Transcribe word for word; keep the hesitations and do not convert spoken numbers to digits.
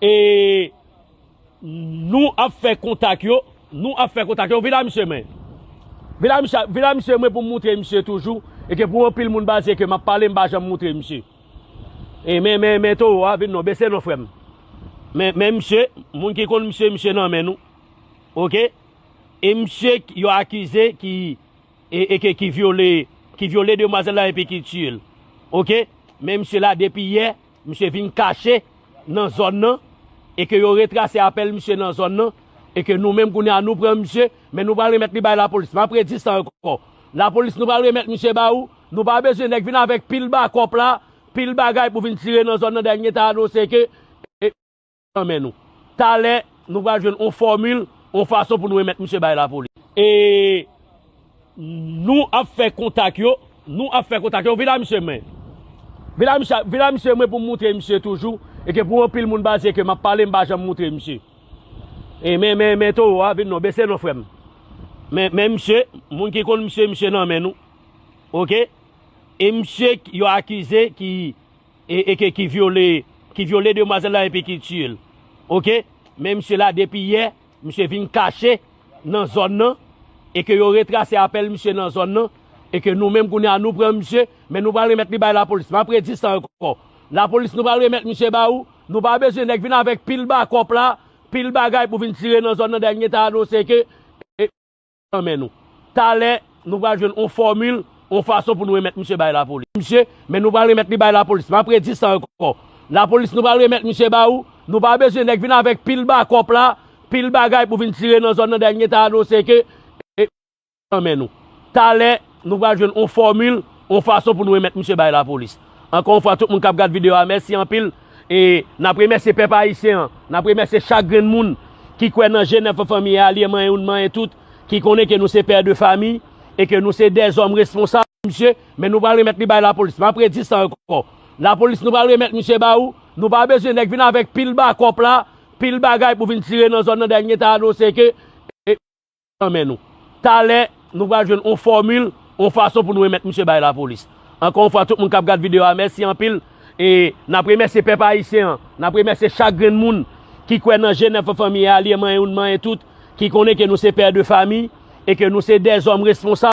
E nou ap fè kontak yo, nou ap fè kontak yo. Vin la misye mwen. Vin la misye, vin la misye mwen pou m moutre misye toujou. E ke pou anpil moun baze ke m ap pale, m pa janm moutre misye. E men, men, men towo a, vin non, bese non frè m. Men, men misye, moun ki konn misye, misye nan men nou. Oke? E misye yo akize ki e, e ke ki vyole, ki vyole demwazèl la epi ki tiye l. Oke? Men misye la depi yè, misye vin kache nan zòn nan, e ke yo retrase apèl misye nan zòn nan, e ke nou menm kounye a nou pran misye, men nou pral remèt li bay lapolis. M ap redi sa ankò. Lapolis nou pral remèt misye ba ou, nou pa bezwen nèg vin avèk pil bakòp la, pil bagay pou vin tire nan zòn nan, dènye ta anonse ke, e, nan men nou. Talè, nou pral jwenn on fòmil, on fason pou nou remèt misye bay lapolis. E nou ap fè kontak yo, nou ap fè kontak yo. Vin la misye mwen. Vin la misye, vin la misye mwen pou m moutre misye toujou. E ke pou anpil moun baze ke m ap pale, m pa janm moutre misye. E men, men, men towo a, vin non, bese non frè m. Men, men misye, moun ki konn misye, misye nan men nou. Oke? E misye yo akize ki e, e ke ki vyole, ki vyole demwazèl la epi ki tiye l. Oke? Men misye la depi yè, misye vin kache nan zòn nan, e ke yo retrase apèl misye nan zòn nan, e ke nou menm kounye a nou pran misye, men nou pral remèt li bay lapolis. M ap redi sa ankò. Lapolis nou pral remèt misye ba ou, nou pa bezwen nèg vin avèk pil bakòp la, pil bagay pou vin tire nan zòn nan, dènye ta anonse ke, e, nan men nou. Talè, nou pral jwenn on fòmil, on fason pou nou remèt misye bay lapolis. Misye, men nou pral remèt li bay lapolis. M ap redi sa ankò. Lapolis nou pral remèt misye ba ou, nou pa bezwen nèg vin avèk pil bakòp la, pil bagay pou vin tire nan zòn nan, dènye ta anonse ke, e, nan men nou. Talè, nou pral jwenn on fòmil, on fason pou nou remèt misye bay lapolis. Ankò yon fwa, tout moun k ap gad videyo a, mèsi anpil. E n ap remèsye pèp ayisyen an, n ap remèsye chak grenn moun ki kwè nan G nèf an fanmi a, li manyen ou n manyen tout, ki konnen ke nou se pè de fanmi e ke nou se dèzòm responsab, misye, men nou pral remèt li bay lapolis. M ap redi sa ankò. Lapolis nou pral remèt misye ba ou, nou pa bezwen nèg vin avèk pil bakòp la, pil bagay pou vin tire nan zòn nan, dènye ta anonse ke, e, nan men nou. Talè, nou pral jwenn on fòmil, on fason pou nou remèt misye bay lapolis. Ankò yon fwa, tout moun k ap gad videyo a, mèsi anpil. E n ap remèsye pèp ayisyen an, n ap remèsye chak grenn moun ki kwè nan G nèf an fanmi a, li manyen ou n manyen tout, ki konnen ke nou se pè de fanmi e ke nou se dèzòm responsab,